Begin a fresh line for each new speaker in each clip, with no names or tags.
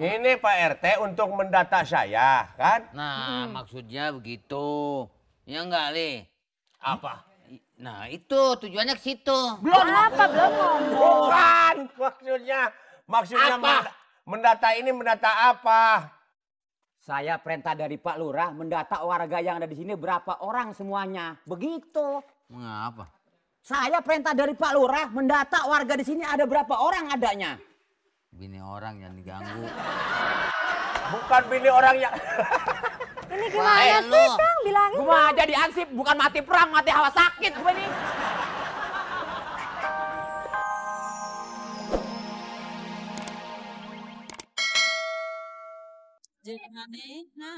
Ini Pak RT untuk mendata saya, kan?
Nah, maksudnya begitu. Ya enggak, Li?
Apa?
Nah, itu tujuannya ke situ.
Belum ngomong.
Bukan, maksudnya
Apa?
mendata ini mendata apa?
Saya perintah dari Pak Lurah mendata warga yang ada di sini berapa orang semuanya. Begitu.
Mengapa?
Saya perintah dari Pak Lurah mendata warga di sini ada berapa orang adanya.
Bini orang yang diganggu.
Bukan bini orang yang...
Ini gimana sih Kang bilangin?
Gue mah jadi ansip bukan mati perang, mati hawa sakit gue nih.
Janganena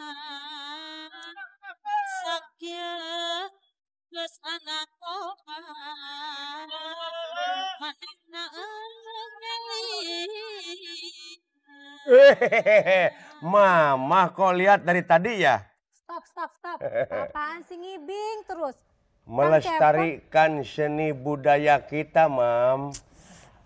sakya geus anak oka manehna
Mama kok lihat dari tadi ya?
Stop. Apaan sih ngibing terus?
Melestarikan seni budaya kita, Mam.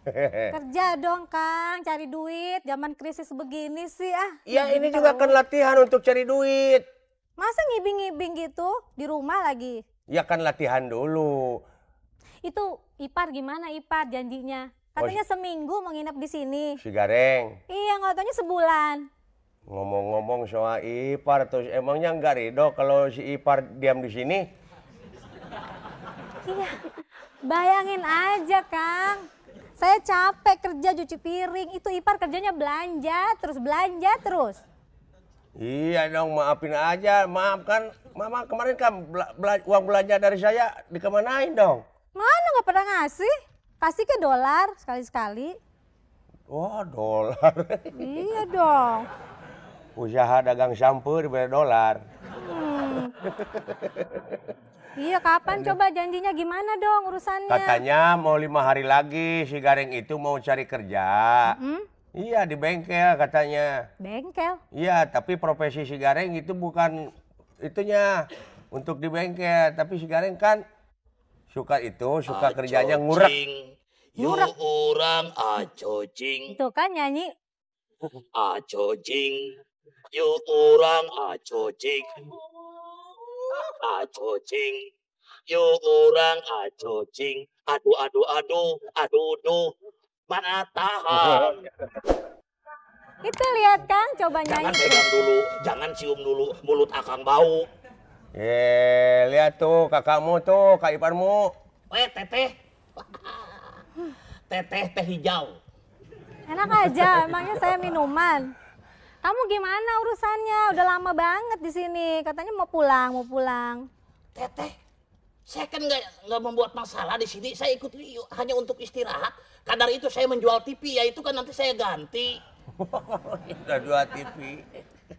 Kerja dong Kang, cari duit. Zaman krisis begini sih
Ya ini juga kan latihan untuk cari duit.
Masa ngibing-ngibing gitu di rumah lagi?
Ya kan latihan dulu.
Itu Ipar gimana Ipar janjinya? Katanya seminggu mau nginep di sini.
Si Gareng.
Iya, nggak taunya sebulan.
Ngomong-ngomong soal Ipar, terus emangnya nggak ridho kalau si Ipar diam di sini?
Iya, bayangin aja Kang. Saya capek kerja cuci piring, itu Ipar kerjanya belanja terus.
Iya dong, maafin aja. Maafkan, Mama kemarin kan uang belanja dari saya dikemanain dong?
Mana nggak pernah ngasih? Kasih ke dolar sekali-sekali.
Wah, dolar.
Iya dong.
Usaha dagang sampo diberi dolar.
Iya, kapan coba janjinya gimana dong urusannya?
Katanya mau 5 hari lagi si Gareng itu mau cari kerja. Iya di bengkel katanya.
Bengkel?
Iya tapi profesi si Gareng itu bukan itunya untuk di bengkel. Tapi si Gareng kan suka kerjanya ngurek.
Yu orang acocing.
Itu kan nyanyi.
Acocing. Yu orang acocing. Acocing. Yu orang acocing. Aduh. Mana tahan.
Itu lihat Kang, coba nyanyi.
Jangan pegang dulu, jangan cium dulu, mulut akang bau.
Lihat tuh kakakmu tuh, kak iparmu.
Teteh. Teteh teh hijau.
Enak aja, emangnya saya minuman. Kamu gimana urusannya? Udah lama banget di sini. Katanya mau pulang.
Teteh, saya kan nggak membuat masalah di sini. Saya ikut hanya untuk istirahat. Kadar itu saya menjual TV, ya itu kan nanti saya ganti.
Udah 2 TV.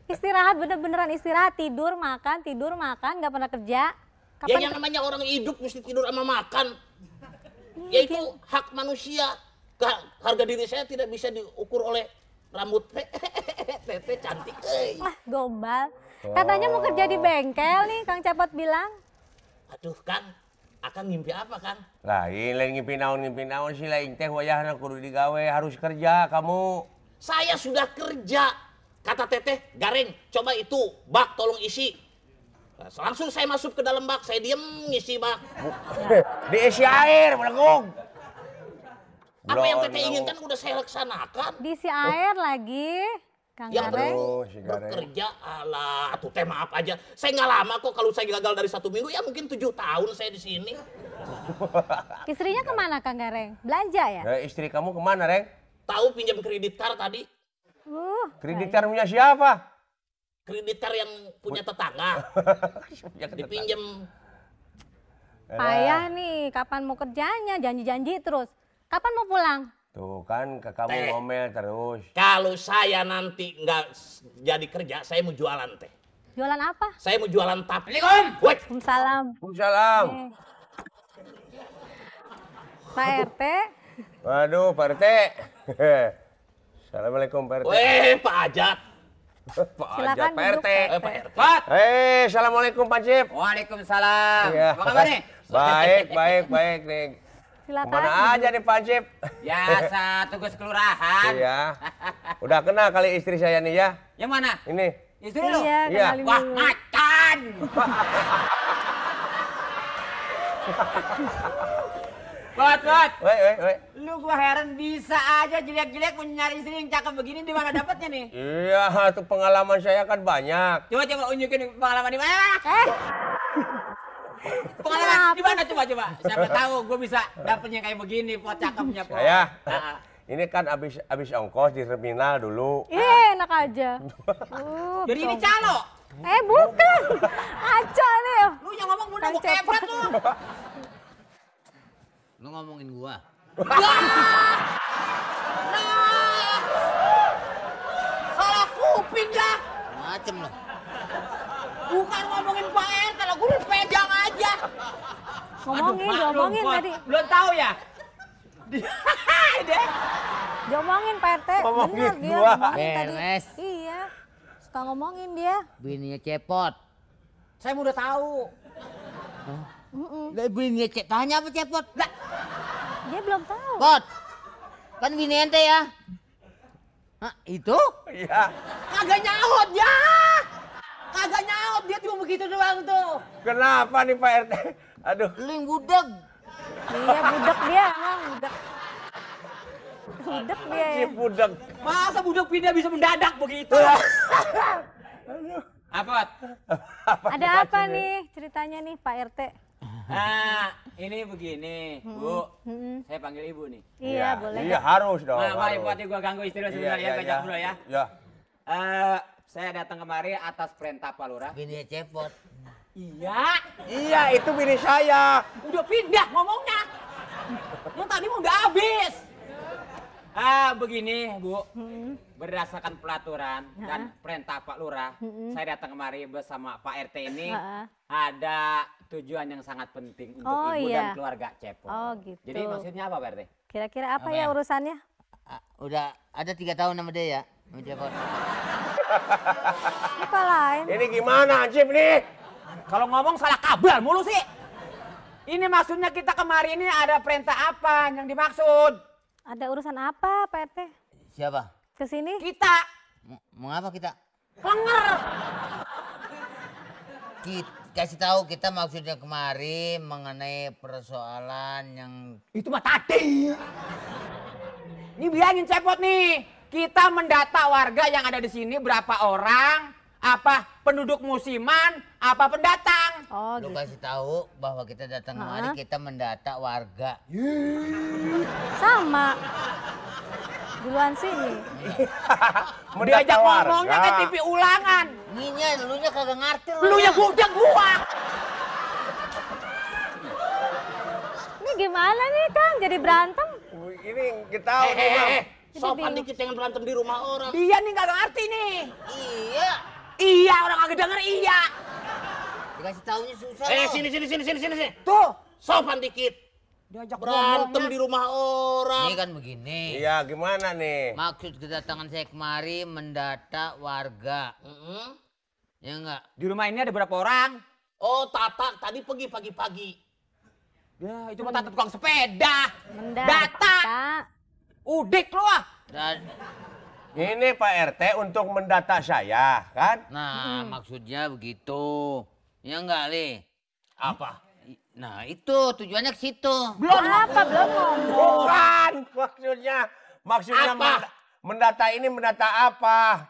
Istirahat beneran istirahat, tidur makan, nggak pernah kerja.
Ya yang namanya orang hidup mesti tidur sama makan. Ya itu hak manusia. Harga diri saya tidak bisa diukur oleh rambut teteh cantik.
Gombal. Katanya mau kerja di bengkel nih, Kang Cepot bilang.
Aduh Kang, akan ngimpi apa Kang?
Lain ngimpi naon sih lain teh wayahna kudu digawe harus kerja kamu.
Saya sudah kerja. Kata teteh, Gareng, coba itu bak tolong isi. Langsung saya masuk ke dalam bak, saya diem ngisi bak.
Diisi air, melengkung.
Apa yang teteh inginkan udah saya laksanakan.
Diisi air lagi, Kang
Yang
Gareng.
si Gareng.
Bekerja, alah, tuh teh maaf aja. Saya nggak lama kok kalau saya gagal dari 1 minggu, ya mungkin 7 tahun saya di sini.
Istrinya kemana Kang Gareng? Belanja ya?
Istri kamu kemana, Reng?
Tahu pinjam kredit card tadi?
Kredit cardnya siapa?
Kredit card yang punya tetangga. Dipinjam.
Payah nih, kapan mau kerjanya? Janji-janji terus. Kapan mau pulang?
Tuh kan kamu ngomel terus.
Kalau saya nanti nggak jadi kerja, saya mau jualan teh.
Jualan apa?
Saya mau jualan tapi.
Waalaikumsalam.
Waalaikumsalam.
Pak RT.
Waduh, Pak RT. Assalamualaikum Pak RT.
Pak Ajat.
Pak Ajat, Pak RT.
Pak RT.
Assalamualaikum Pak Cip.
Waalaikumsalam.
Iya.
Apa kabar nih?
Baik nih.
Silakan.
Kemana aja nih Pak Hansip?
Biasa tugas kelurahan.
Iya. Udah kenal kali istri saya nih ya.
Yang mana?
Ini.
Istri lu?
Iya,
Iya.
kenalin
Wah,
dulu.
macan. Bot.
Woi.
Lu gua heran bisa aja jelek-jelek punya nyari istri yang cakep begini, di mana dapatnya nih?
Iya, tuh pengalaman saya kan banyak.
Coba unjukin pengalaman di mana? Pengalaman
Kenapa
di mana coba? Siapa tahu gua bisa dapetnya kayak begini, pot cakepnya pot.
Saya.
Ah.
Ini kan abis ongkos di terminal dulu.
Enak aja.
Jadi ini calo.
Bukan. Aca nih.
Lu yang ngomong mudah gua
Cepet.
kepet lu.
Lu ngomongin gua.
Salah kuping dah.
Macem lo.
Bukan ngomongin Pak RT, lah gua pegang aja.
Diomongin
Pot.
tadi.
Belum tahu ya? Deh.
Diomongin Pak RT.
Ngomongin
Bener dia
gua.
ngomongin tadi.
Beres.
Iya. Suka ngomongin dia.
Bininya cepot.
Saya udah tahu.
Lah bininya tanya apa cepot? Lah,
Dia belum tahu.
Pot. Kan bini ente ya? Hah, itu?
Iya.
Kagak nyaut ya. Kagak nyaut, dia cuma begitu doang tuh.
Kenapa nih Pak RT? Aduh.
Lu yang budeg.
Iya, budak dia. Emang budak. Budak dia.
Si budak.
Masa budak pindah bisa mendadak begitu? Apa?
Ada apa nih ceritanya nih Pak RT?
Nah, ini begini, Bu. Saya panggil Ibu nih.
Iya, boleh.
Iya, harus dong.
Nah,
harus.
buat gua ganggu istri lu sebentar ya, gajak dulu ya.
Ya.
Saya datang kemari atas perintah Pak Lurah.
Bininya cepot.
Iya,
Iya, itu bini saya.
udah pindah ngomongnya. Yang tadi mau udah habis. Begini, Bu. Berdasarkan pelaturan dan perintah Pak Lurah, saya datang kemari bersama Pak RT ini ada tujuan yang sangat penting untuk
Oh,
Ibu
iya.
dan keluarga Cepot.
Oh, gitu.
Jadi maksudnya apa, Pak RT?
Kira-kira apa ya urusannya?
Udah ada 3 tahun sama dia ya? Sama cepot.
Apa lain?
Ini gimana Hansip nih?
Kalau ngomong salah kabar mulu sih. Ini maksudnya kita kemari ini ada perintah apa yang dimaksud?
Ada urusan apa Pak RT?
Siapa?
Kesini?
Kita
Mau apa kita?
kenger.
Kasih tahu kita maksudnya kemari mengenai persoalan yang
Itu mah tadi. Ini bilangin Cepot nih. Kita mendata warga yang ada di sini berapa orang, apa penduduk musiman, apa pendatang.
Oh,
lu
gitu.
kasih tahu bahwa kita datang kemari kita mendata warga.
Sama. Duluan sini.
Diajak
warga.
ngomongnya ke TV ulangan.
Ininya lu nya kagak ngerti
Lu yang budak gua.
Ini gimana nih Kang? Jadi berantem?
Ini kita tahu nih, Bang.
Sopan dikit jangan berantem di rumah orang.
Dia nih kagak ngerti nih.
Iya.
Iya orang kagak denger iya.
Dikasih taunya susah.
Sini.
Tuh.
Sopan dikit.
Diajak
Berantem
ngomongnya.
di rumah orang.
Ini kan begini.
Iya, gimana nih?
Maksud kedatangan saya kemari mendata warga. Ya enggak?
Di rumah ini ada berapa orang?
Oh, Tata tadi pergi pagi-pagi.
Ya itu mah tata tukang sepeda.
Mendata.
Data. Udik lu ah.
Dan,
Ini Pak RT untuk mendata saya, kan?
nah maksudnya begitu. Ya enggak, Li?
Apa?
Nah itu tujuannya ke situ.
Belum ngomong.
Bukan, maksudnya
Apa?
mendata ini mendata apa?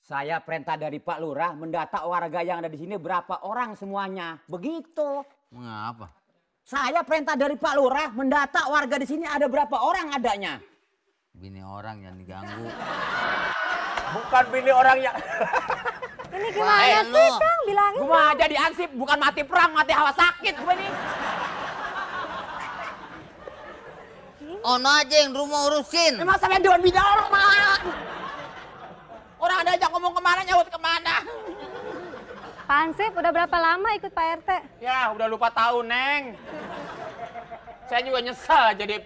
Saya perintah dari Pak Lurah mendata warga yang ada di sini berapa orang semuanya. Begitu.
Mengapa?
Saya perintah dari Pak Lurah mendata warga di sini ada berapa orang adanya.
Bini orang yang diganggu.
Bukan bini orang yang...
Ini gimana
Baik,
sih
lu.
Kang? Bilangin.
Gua mah jadi ansip bukan mati perang, mati hawa sakit gua nih.
Ono aja yang rumah urusin.
Memang sampai dewan bina orang. Orang ada ajak ngomong kemana nyaut kemana.
Pak Hansip udah berapa lama ikut Pak RT?
Ya udah lupa tahu Neng. Saya juga nyesal jadi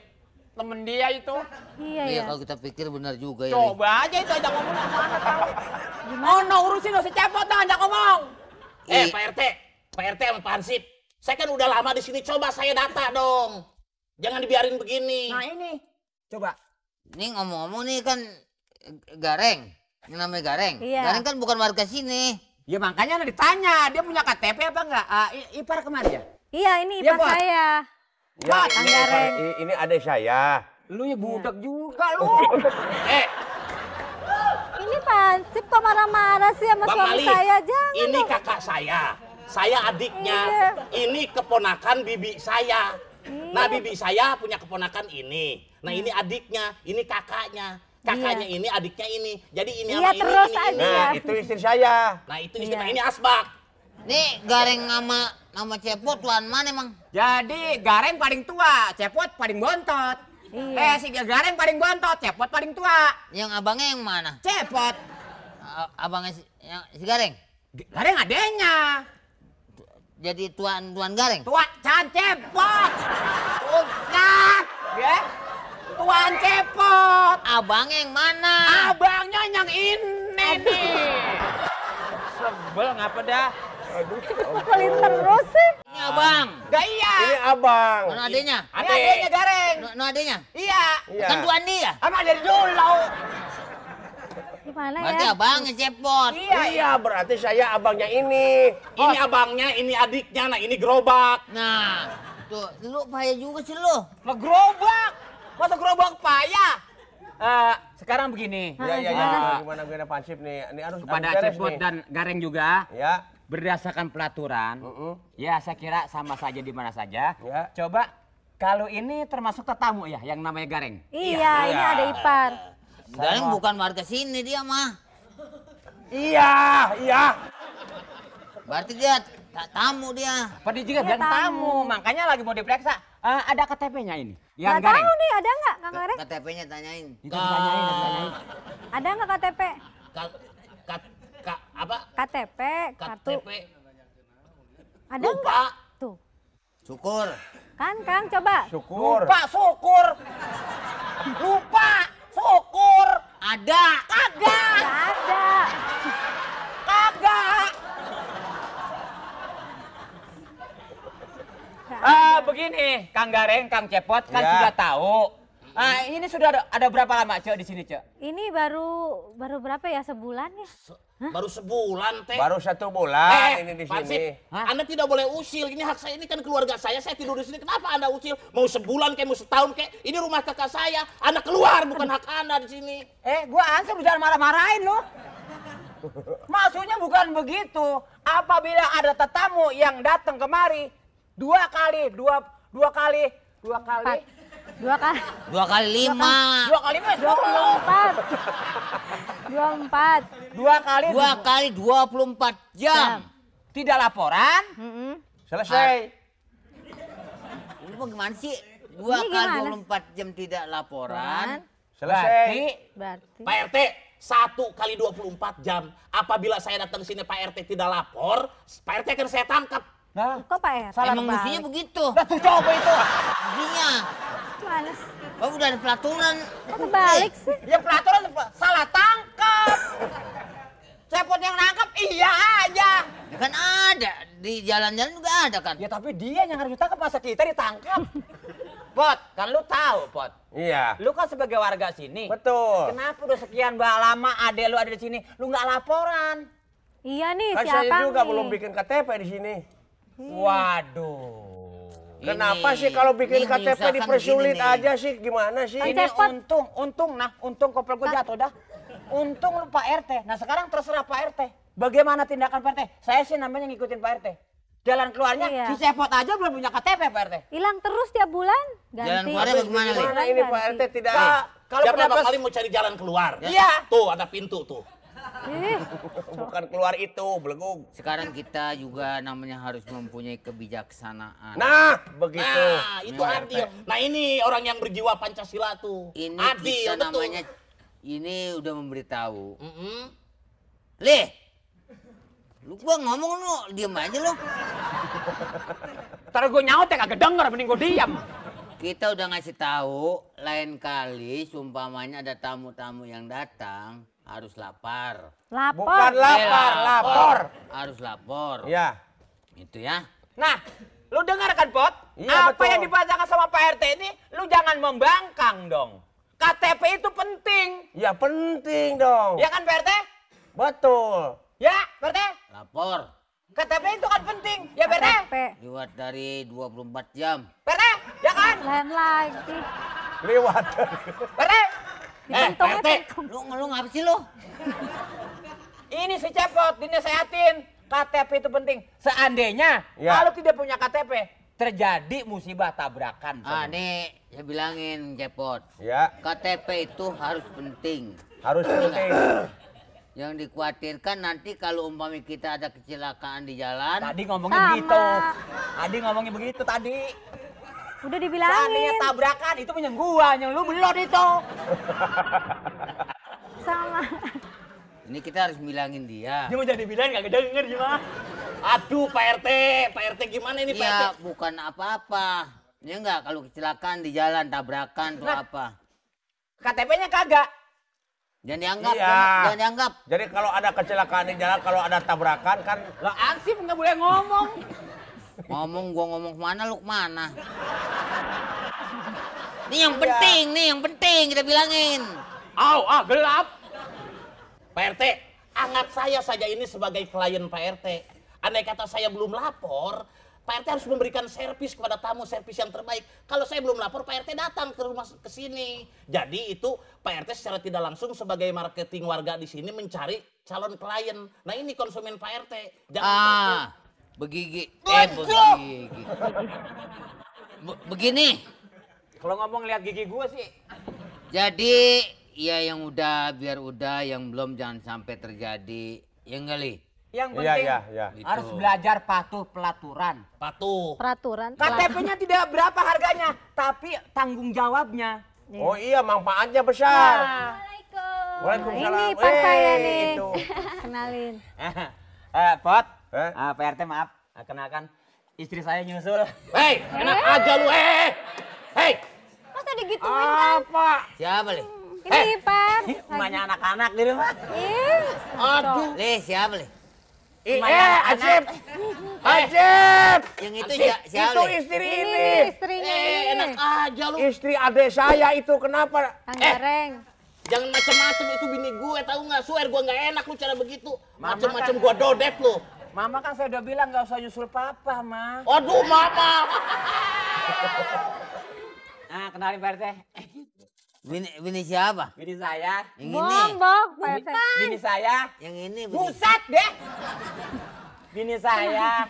temen dia itu.
Iya
Iya
ya.
kalau kita pikir benar juga ya. Li.
Coba aja itu ajak ngomong kemana tahu. Oh no urusin lo si Cepot dah ajak ngomong.
Pak RT sama Pak Hansip. Saya kan udah lama di sini, coba saya data dong. Jangan dibiarin begini.
Nah ini, coba.
Ini ngomong-ngomong nih kan Gareng. Yang namanya Gareng.
Iya.
Gareng kan bukan warga sini.
Ya makanya ditanya, dia punya KTP apa enggak? Ipar kemana ya?
Iya, ini
Iya,
ipar
Bos.
saya.
Ya,
Kang
ini,
Gareng.
ini adik saya.
Lu ya budak juga lu.
Ini Pansip kok marah-marah sih sama
Bang
suami
Mali,
saya? Jangan
ini
dong.
kakak saya adiknya,
Iya.
ini keponakan bibi saya. Nah bibi saya punya keponakan ini, nah ini adiknya, ini kakaknya ini adiknya ini, jadi ini
Iya,
sama ini,
terus
ini,
aja.
ini.
Nah, itu istri saya.
Nah itu istri,
Iya.
nah ini asbak.
Nih Gareng sama Cepot tuan mana emang?
Jadi Gareng paling tua, Cepot paling bontot.
Iya.
Si Gareng paling bontot, Cepot paling tua.
Yang abangnya yang mana?
Cepot.
Abangnya si Gareng.
Gareng adenya.
Jadi tuan Gareng.
Tua Cepot. Bukan. Ya. Tuan Cepot.
Abangnya yang mana?
Abangnya yang ini nih. Sebel ngapa dah?
Pukulin terus sih.
Ini abang.
Gak iya.
Ini abang.
Mana adenya?
Ini adenya Gareng.
No adenya?
Iya.
Iya.
Kan tuan dia.
Sama dari dulu.
Gimana
Berarti
ya?
abangnya Cepot.
Iya, berarti saya abangnya ini.
Ini abangnya, ini adiknya, nah ini gerobak.
Nah, tuh lu payah juga sih lu.
Ngegerobak. Masa gerobak payah? Sekarang begini.
Ya, ya, ya. Gimana Pansip nih? Ini harus
Kepada
beres
Cepot
nih.
dan Gareng juga.
Ya.
Berdasarkan pelaturan, ya saya kira sama saja di mana saja.
Ya.
Coba kalau ini termasuk tetamu ya, yang namanya Gareng.
Iya, ini ada ipar.
Gareng bukan warga sini dia mah.
Iya, iya.
Berarti dia tamu dia.
Tadi juga
Iya,
bilang tamu,
tamu.
makanya lagi mau diperiksa. Ada KTP-nya ini, yang
Nggak
Gareng.
tahu nih, ada nggak Kang Gareng?
KTP-nya tanyain.
Itu ditanyain.
Ada nggak KTP?
Apa?
KTP, kartu.
KTP.
Ada
Lupa.
nggak? Tuh.
Syukur.
Kan Kang, coba.
Syukur.
Lupa syukur. Lupa syukur.
Ada.
Kagak,
Nggak ada.
kagak.
Nggak ada.
Begini, Kang Gareng, Kang Cepot kan
Ya.
sudah tahu. Ini sudah ada berapa lama Cek di sini Cek?
Ini baru berapa ya, sebulan ya?
Baru sebulan teh.
Baru 1 bulan ini di
Pansip,
sini.
Anda tidak boleh usil. Ini hak saya, ini kan keluarga saya tidur di sini. Kenapa Anda usil? Mau sebulan kayak mau setahun kayak? Ini rumah kakak saya. Anda keluar, bukan hak Anda di sini.
Gua answer jangan marah-marahin lu. Maksudnya bukan begitu. Apabila ada tetamu yang datang kemari dua kali.
2 kali.
2 kali 5.
2 kali mas
24. 24.
2 kali
2 kali 24 jam.
tidak laporan.
Mm-mm.
Selesai.
Ini bagaimana sih? 2
Ini
kali
gimana?
24 jam tidak laporan.
Selesai.
Berarti.
Pak RT, 1 kali 24 jam. Apabila saya datang sini Pak RT tidak lapor, Pak RT akan saya tangkap.
Nah,
Kok Pak RT?
Salah
Emang
balik?
mestinya begitu.
lah tuh coba itu.
Mestinya.
Gimana sih?
Oh, udah ada pelaturan.
Kok kebalik sih?
Ya pelaturan salah tangkap. Cepot yang nangkap iya aja.
Ya kan ada. Di jalan-jalan juga ada kan.
Ya tapi dia yang harus ditangkap, masa kita ditangkap. Pot, kan lu tahu Pot.
Iya.
Lu kan sebagai warga sini.
Betul.
Kenapa udah sekian lama adek lu ada di sini, lu nggak laporan?
Iya nih,
Kan
siapa
saya juga
nih?
belum bikin KTP di sini.
Waduh.
Kenapa
Ini-
sih kalau bikin
ini
KTP
misalkan
dipersulit
begini nih.
aja sih? Gimana sih?
Kan
Ini
cepet.
untung kopel gue jatuh dah. Untung lu Pak RT. Nah sekarang terserah Pak RT. Bagaimana tindakan Pak RT? Saya sih namanya ngikutin Pak RT. Jalan keluarnya
Iya.
si Cepot aja belum punya KTP Pak RT.
Hilang terus tiap bulan? Ganti.
Jalan keluarnya bagaimana, Li?
Gimana ini Pak RT tidak?
Kalau
Siapa
pendapat
kali mau cari jalan keluar?
Iya.
Tuh ada pintu tuh.
Ih,
Bukan keluar itu, belenggu.
Sekarang kita juga namanya harus mempunyai kebijaksanaan.
Nah, begitu.
Nah, itu
Ini
adil. Nah, ini orang yang berjiwa Pancasila tuh.
Ini
adil,
kita
betul.
namanya, ini udah memberitahu.
Mm-mm.
Lih, lu gua ngomong lu, diem aja lu.
Ntar gue nyaut ya kagak denger, mending gue diam.
Kita udah ngasih tahu, lain kali sumpamanya ada tamu-tamu yang datang harus lapar.
lapor.
Bukan lapar, lapor.
Harus lapor.
Ya.
Itu ya.
Nah, Lu dengar kan, Pot?
Iya,
Apa
betul.
yang dibacakan sama Pak RT ini, lu jangan membangkang dong. KTP itu penting.
Ya penting dong.
Ya kan, Pak RT?
Betul.
Ya, Pak RT?
Lapor.
KTP itu kan penting. Ya, Pak RT?
KTP.
Lewat dari 24 jam.
Pak RT? Ya kan?
Lain lagi.
Lewat.
Pak RT?
Dipentungnya
RT.
pentung.
Lu ngapa sih lu?
Ini si Cepot, dinasehatin. KTP itu penting. Seandainya
Ya.
kalau tidak punya KTP, terjadi musibah tabrakan.
Ah, nih, saya bilangin Cepot.
Ya,
KTP itu harus penting.
harus penting.
Yang dikhawatirkan nanti kalau umpamanya kita ada kecelakaan di jalan.
Tadi ngomongnya
Sama.
begitu. Tadi ngomongnya begitu tadi.
Udah
Seandainya
dibilangin.
tabrakan itu punya gua, yang lu belum itu.
Sama.
Ini kita harus bilangin dia.
Dia mau jadi bilang kagak denger gimana?
Aduh, Pak RT gimana ini Pak RT?
Ya bukan apa-apa. Ya enggak kalau kecelakaan di jalan tabrakan tuh
Nah.
apa?
KTP-nya kagak.
Jangan dianggap,
Iya.
jangan dianggap.
Jadi kalau ada kecelakaan di jalan, kalau ada tabrakan kan
Lah ansip nggak boleh ngomong.
Gua ngomong kemana lu kemana? Ini yang penting kita bilangin.
Gelap.
Pak RT, anggap saya saja ini sebagai klien Pak RT. Andai kata saya belum lapor, Pak RT harus memberikan servis kepada tamu, servis yang terbaik. Kalau saya belum lapor, Pak RT datang ke rumah ke sini. Jadi itu Pak RT secara tidak langsung sebagai marketing warga di sini mencari calon klien. Nah ini konsumen Pak RT. Jangan
Begigi.
Waduh!
Begigi. Begini.
Kalau ngomong lihat gigi gua sih.
Jadi ya yang udah biar udah, yang belum jangan sampai terjadi. Ya enggak Li?
Yang
iya
penting
iya.
harus
Gitu.
belajar patuh pelaturan.
patuh.
Peraturan.
KTP-nya tidak berapa harganya, tapi tanggung jawabnya.
Oh iya, manfaatnya besar.
Assalamualaikum.
Waalaikumsalam.
Ini pas saya nih.
Itu.
Kenalin.
Pot,
Eh?
Pak RT maaf, kenalkan istri saya nyusul.
Hei, enak aja lu, hei.
Masa digituin kan?
Apa?
Siapa Li?
Ini Pak.
Emaknya anak-anak di rumah.
Ih,
Aduh.
Li, siapa Li?
Asep. Asep.
Yang itu siapa
Itu
Li?
istri
ini
ini.
nih istrinya
Enak
ini.
aja lu.
Istri adik saya itu kenapa?
Kang Gareng.
Jangan macem-macem, itu bini gue, tahu nggak? Swear gue nggak enak lu cara begitu.
Mama
Macem-macem
kan-
gue dodep lu.
Mama kan saya udah bilang nggak usah nyusul papa, Ma.
Waduh, mama.
Kenalin Pak RT.
Bini siapa?
Bini saya.
Yang ini.
Bombok, Pak RT.
Bini saya.
Yang ini.
Buset deh. Bini saya.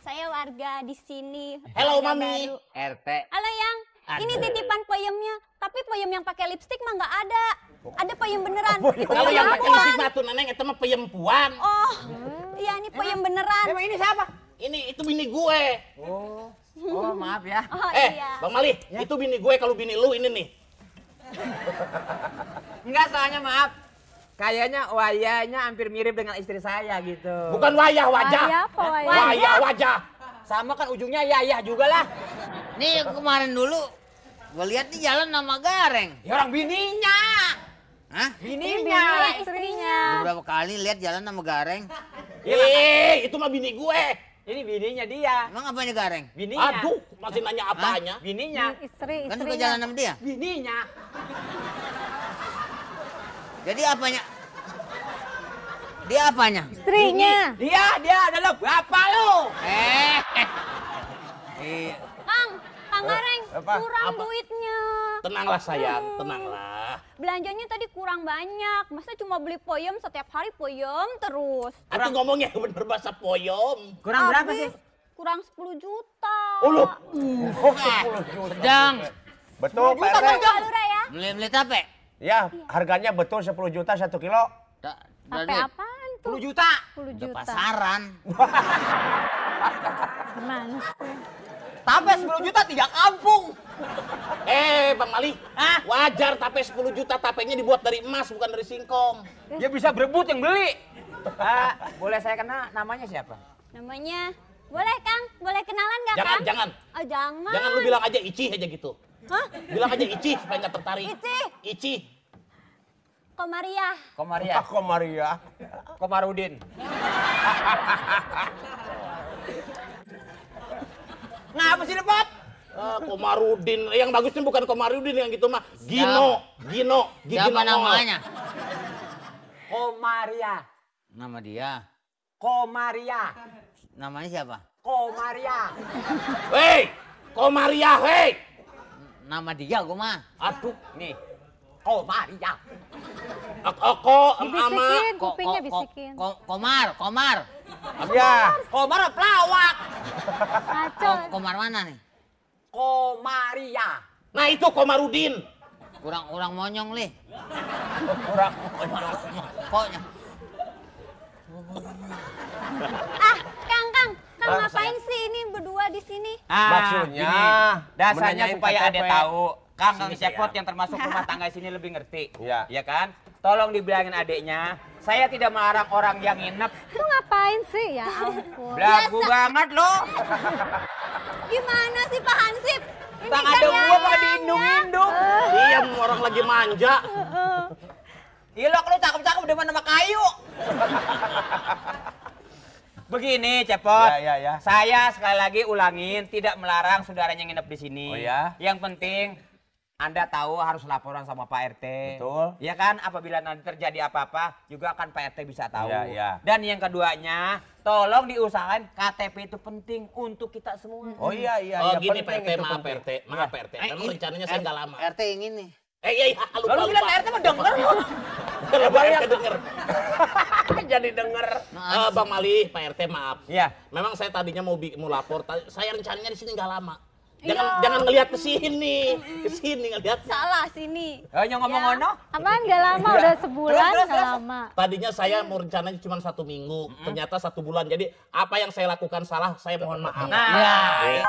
Saya warga di sini.
Hello,
warga
Mami.
baru.
RT.
Halo Yang, ini titipan peyemnya. Tapi peyem yang pakai lipstik mah nggak ada. Ada peyem beneran. Itu
Kalau yang pakai
perempuan.
lipstik batu neneng itu mah peyempuan.
Oh, iya ini peyem beneran.
Emang ini siapa?
Ini itu bini gue.
Oh, maaf ya.
Oh iya.
Bang Mali, itu bini gue, kalau bini lu ini nih.
Enggak, soalnya maaf. Kayaknya wayahnya hampir mirip dengan istri saya gitu.
Bukan wayah, wajah.
Wayah apa wayah?
Wayah, wajah.
Sama kan ujungnya yayah juga lah.
Nih kemarin dulu gua lihat di jalan nama Gareng.
Ya orang bininya.
Hah?
Bininya.
Istrinya.
Beberapa kali lihat jalan nama Gareng.
Itu mah bini gue.
Ini bininya dia.
Emang apanya Gareng?
Bininya.
Aduh, masih nanya apanya?
Bininya.
Istri,
Kan suka
istrinya.
jalan sama dia.
Bininya.
Jadi apanya? Dia apanya?
Istrinya.
Dia adalah bapak lu.
Iya.
Kang Gareng,
Apa?
kurang
Apa?
duitnya.
Tenanglah sayang, tenanglah.
Belanjanya tadi kurang banyak. Masa cuma beli peyem setiap hari peyem terus.
Aku ngomongnya bener bahasa poyom.
Kurang berapa
Habis,
sih?
Kurang 10 juta.
Oh lu,
Sedang
Betul, Pak RT.
Pak Lurah ya.
beli tape.
Ya, harganya betul 10 juta 1 kilo.
Tape apaan tuh?
10 juta.
10
Udah
juta.
pasaran.
Gimana sih?
Tape 10 juta 3 kampung.
Bang Mali, wajar tape 10 juta, tapenya dibuat dari emas bukan dari singkong.
Dia bisa berebut yang beli. Boleh saya kenal namanya siapa?
Namanya, boleh Kang? Boleh kenalan nggak
Jangan,
Kang?
jangan.
Oh jangan.
Jangan lu bilang aja Ici aja gitu.
Hah?
Bilang aja Ici supaya nggak tertarik.
Ici.
Ici.
Komaria.
Komaria.
Aku Maria.
Komarudin. Ngapa sih Depot?
Komarudin. Yang bagusnya bukan Komarudin yang gitu mah. Gino. Gigi
Siapa
Nongol.
namanya?
Komaria.
Nama dia.
Komaria.
Namanya siapa?
Komaria.
Hei, Komaria, hei.
Nama dia gua mah.
Aduh,
Nih, Komaria.
Dibisikin, kupingnya bisikin.
Komar.
Ya.
Komar pelawak.
Ngaco.
Komar mana nih?
Komaria.
nah itu Komarudin.
Kurang monyong lih.
Kurang.
Pokoknya.
Kang ngapain sih ini berdua di sini?
Maksudnya,
gini, dasarnya
menanyain
supaya
KTP.
Ade tahu, Kang
Sini
Cepot
saya.
yang termasuk rumah tangga sini lebih ngerti.
Iya.
Ya kan? Tolong dibilangin adeknya, saya tidak melarang orang yang nginep.
Itu ngapain sih? Ya ampun.
Belagu banget loh.
Gimana sih Pak Hansip? Ini
Bang
kan
ada
ya
gua pada indung-indung.
Iya, orang lagi manja.
Ilok lu cakep-cakep demen sama kayu. Begini Cepot,
Ya.
saya sekali lagi ulangin tidak melarang saudaranya nginep di sini.
Oh ya?
Yang penting Anda tahu harus laporan sama Pak RT.
Betul.
Ya kan, apabila nanti terjadi apa-apa juga akan Pak RT bisa tahu.
Iya.
Dan yang keduanya, tolong diusahakan KTP itu penting untuk kita semua.
Oh iya.
Oh gini
penting
PRT,
itu,
maaf
penting.
PRT, maaf PRT. Memang rencananya saya nggak lama.
RT ingin nih.
Iya, lupa.
Lalu bilang RT mah denger.
Kalau Pak RT denger.
Jadi denger.
Bang Mali, Pak RT maaf.
Iya.
Memang saya tadinya mau lapor, saya rencananya di sini nggak lama. Jangan ngelihat ke sini ngelihat.
Salah sini.
Yang ngomong ngono?
Apaan gak lama, udah sebulan
Terus.
gak lama.
Tadinya saya mau rencananya cuma 1 minggu, ternyata 1 bulan. Jadi apa yang saya lakukan salah, saya mohon maaf.
Nah,